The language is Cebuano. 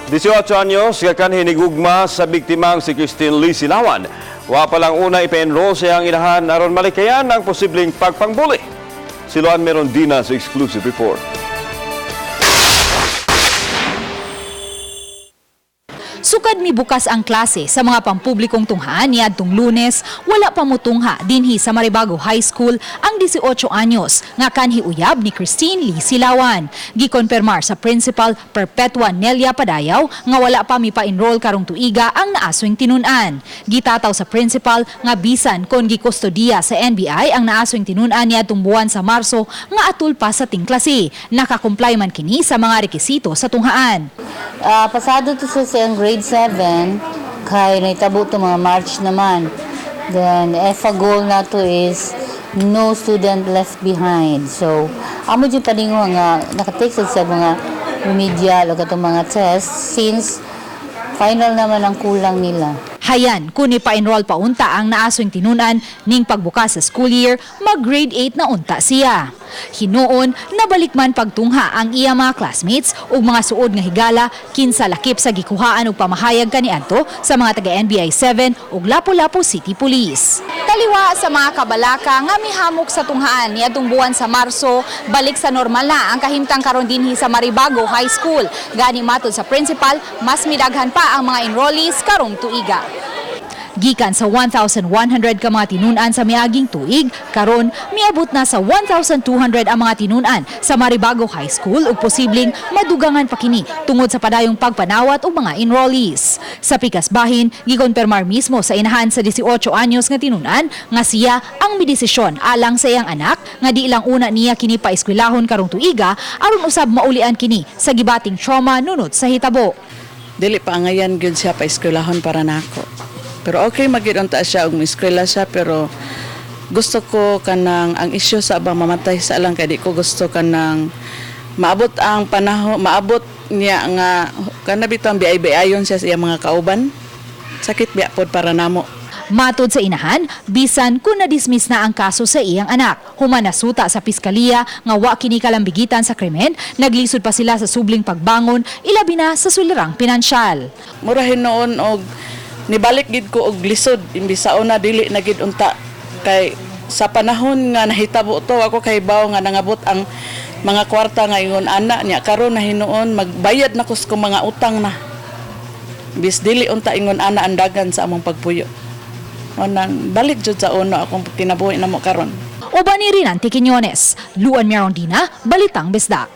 18 anyos nga kanhi nigugma sa biktimang si Christine Lee Silawan. Wa pa lang una ipa-enroll sa iyang inahan aron malikayan ang posibleng pagpangbuli. Si Luan Merondina sa exclusive report. Sukad mibukas ang klase sa mga pampublikong tunghaan niadtong Lunes, wala pa mutungha dinhi sa Maribago High School ang 18 anyos nga kanhi uyab ni Christine Lee Silawan. Gikonfirmar sa principal Perpetua Nelia Padayaw nga wala pa mipa-enroll karong tuiga ang naaswing tinun-an. Gitataw sa principal nga bisan kon gikustodiya sa NBI ang naaswing tinun-an niadtong buwan sa Marso nga atul pa sa tingklase. Nakakomply man kini sa mga rekisito sa tunghaan. Pasado to sa siyang grade 7, kay naitabo to mga March naman. Then, EFA goal na to is no student left behind. So, amo dyan paningo nga nakatake sa mga remedial o katong mga test since final naman ang kulang nila. Hayan, kung pa-enroll pa unta ang naaswing tinunan ning pagbukas sa school year, mag-grade 8 na unta siya. Hinuon, nabalik man pagtungha ang iya mga classmates ug mga suod nga higala kinsa lakip sa gikuhaan og pamahayag kaniadto sa mga taga NBI 7 ug Lapu-Lapu City Police. Kaliwa sa mga kabalaka nga mihamok sa tunghaan niadtong buwan sa Marso, balik sa normal na ang kahimtang karon dinhi sa Maribago High School. Gani matod sa principal, mas midaghan pa ang mga enrollees karong tuiga. Gikan sa 1,100 ka mga tinun-an sa miaging tuig, karon miabot na sa 1,200 ang mga tinun-an sa Maribago High School ug posibleng madugangan pa kini tungod sa padayong pagpanawat og mga enrollees. Sa pikas bahin, gikonfirmar mismo sa inahan sa 18 anyos nga tinun-an nga siya ang midesisyon alang sa iyang anak nga di lang una niya kini paeskwelahon karong tuiga aron usab maulian kini sa gibating trauma nunot sa hitabo. Dili pa angayan gyud siya pa eskwelahon para nako. Pero okay magyud unta siya og eskwela siya, pero gusto ko kanang ang isyu sa abang mamatay sa lang kay di ko gusto kanang maabot ang panahon, maabot niya nga kana bitaw ang biay-biayon siya sa iyang mga kauban. Sakit biya pod para namo. Matod sa inahan, bisan kung na-dismiss na ang kaso sa iyang anak. Human nasuta sa piskaliya nga wa kini kalambigitan sa krimen, naglisod pa sila sa subling pagbangon, ilabi na sa sulirang pinansyal. Mura hinuon og nibalik gid ko og lisod imbis sa una dili na gid unta kay sa panahon nga nahitabo to ako kay baw nga nangabot ang mga kwarta nga ingon ana niya. Karon na hinuon magbayad na kus ko mga utang na bis dili unta ingon ana ang dagan sa among pagpuyo. Nang balik jud sa una akong kinabuhi namo karon. Uban ni Rinanti Quiñones, Luan Mirondina, Balitang Bisdak.